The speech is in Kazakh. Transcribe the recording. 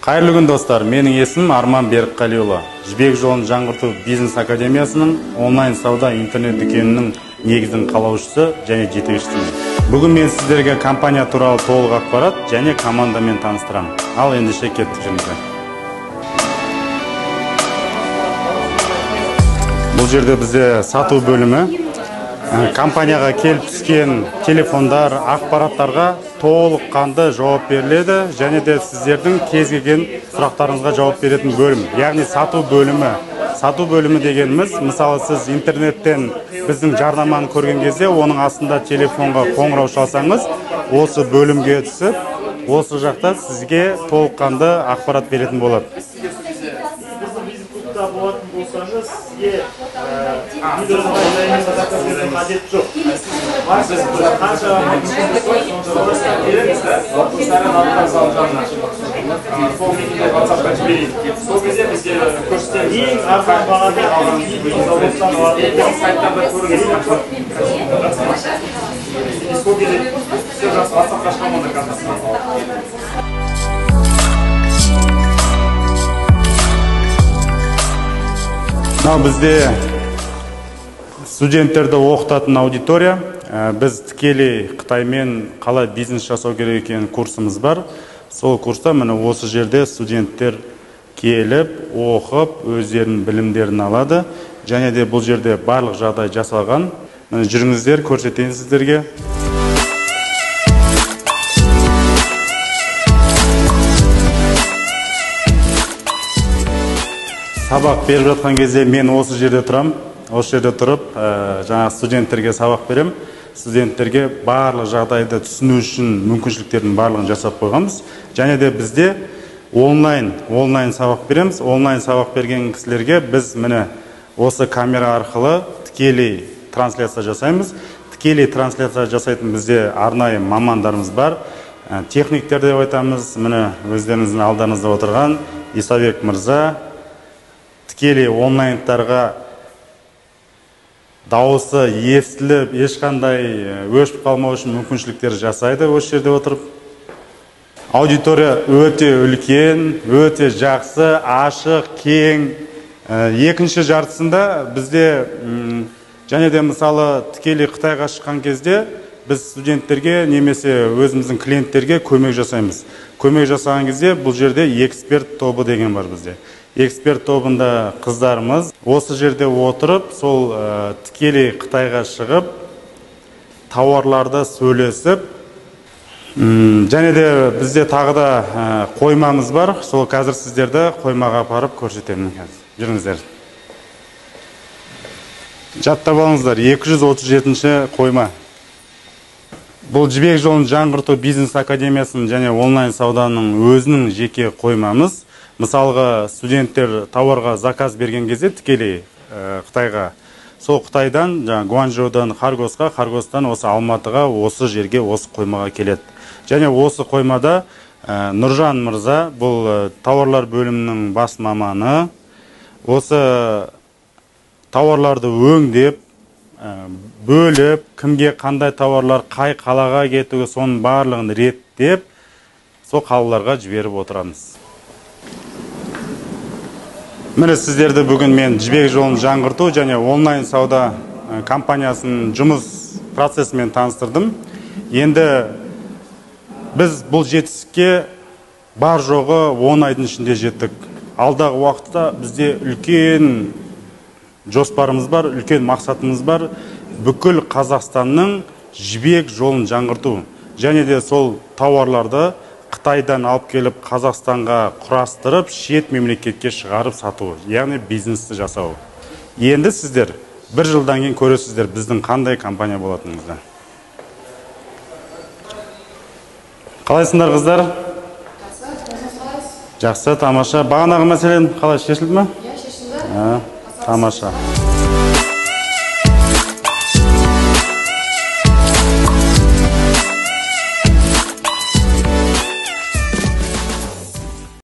Қайырлы күн, достар! Менің есімім Арман Берікқалиұлы. Жібек жолын жаңғырту бизнес академиясының онлайн сауда интернет дүкенінің негізін қалаушысы және жетекшісімін. Бүгін мен сіздерге компания туралы толық ақпарат және командамен таныстырамын. Ал ендеше кеттік жүріңіздер. Бұл жерде бізде сату бөлімі. Компанияға келіп түскен телефондар, ақпараттарға толыққанды жауап беріледі және де сіздердің кез келген сұрақтарыңызға жауап беретін бөлім, яғни сату бөлімі. Сату бөлімі дегеніміз, мысалы, сіз интернеттен біздің жарнаманы көрген кезде оның астында телефонға қоңырау шалсаңыз, осы бөлімге түсіп, осы жақта сізге толыққанды ақпарат беретін болады. Болатын болсаңыз, сізге видеоға қажет жоқ. Сіз қанша сол кезде бізге көрсетеміз. Ең арзан бағада сайттарда көріңіз. Сол кезде все жақсы, WhatsApp-қа шығамын онда қазір. Мынау бізде студенттерді оқытатын аудитория. Біз тікелей Қытаймен қалай бизнес жасау керек екенін курсымыз бар. Сол курста міне осы жерде студенттер келіп, оқып, өздерінің білімдерін алады. Және де бұл жерде барлық жағдай жасалған. Міне жүріңіздер, көрсетейін сіздерге. Сабақ беріп жатқан кезде мен осы жерде тұрам. Осы жерде тұрып, жаңа студенттерге сабақ берем. Студенттерге барлық жағдайды түсіну үшін мүмкіншіліктердің барлығын жасап қойғанбыз. Және де бізде онлайн сабақ береміз. Онлайн сабақ берген кісілерге біз міне осы камера арқылы тікелей трансляция жасаймыз. Тікелей трансляция жасайтын бізде арнайы мамандарымыз бар. Техниктер деп айтамыз. Міне өздеріңіздің алдарыңызда отырған Исабек мырза тікелей онлайндарға дауысы естіліп, ешқандай өшіп қалмау үшін мүмкіншіліктер жасайды осы жерде отырып. Аудитория өте үлкен, өте жақсы, ашық, кең. Екінші жартысында бізде және де мысалы тікелей Қытайға шыққан кезде біз студенттерге немесе өзіміздің клиенттерге көмек жасаймыз. Көмек жасаған кезде бұл жерде эксперт тобы деген бар бізде. Эксперт тобында қыздарымыз осы жерде отырып, сол тікелей Қытайға шығып, тауарларды сөйлесіп, және де бізде тағы да қоймамыз бар. Сол қазір сіздерді қоймаға апарып көрсетемін. Жүріңіздер. Жаттап алыңыздар, 237-ші қойма. Бұл Жібек жолын жаңғырту бизнес академиясының және онлайн сауданың өзінің жеке қоймамыз. Мысалға, студенттер тауарға заказ берген кезде тікелей Қытайға, сол Қытайдан, жаңа Гуанчжоудан Хоргосқа, Хоргостан осы Алматыға, осы жерге, осы қоймаға келеді. Және осы қоймада Нұржан мырза, бұл тауарлар бөлімінің бас маманы, осы тауарларды өңдеп, бөліп, кімге қандай тауарлар, қай қалаға кетуі, соның барлығын реттеп, сол қалаларға жіберіп отырамыз. Міне сіздерді бүгін мен Жібек жолын жаңғырту және онлайн сауда компаниясының жұмыс процесімен таныстырдым. Енді біз бұл жетістікке бар жоғы 10 айдың ішінде жеттік. Алдағы уақытта бізде үлкен жоспарымыз бар, үлкен мақсатымыз бар. Бүкіл Қазақстанның Жібек жолын жаңғырту және де сол тауарларды Қытайдан алып келіп Қазақстанға құрастырып, шет мемлекетке шығарып сату, яғни бизнесті жасау. Енді сіздер бір жылдан кейін көресіздер біздің қандай компания болатынымызды. Қалайсыңдар, қыздар? Жақсы, тамаша. Бағанағы мәселен қалай шешілді ме? Иә, шешілді. Тамаша.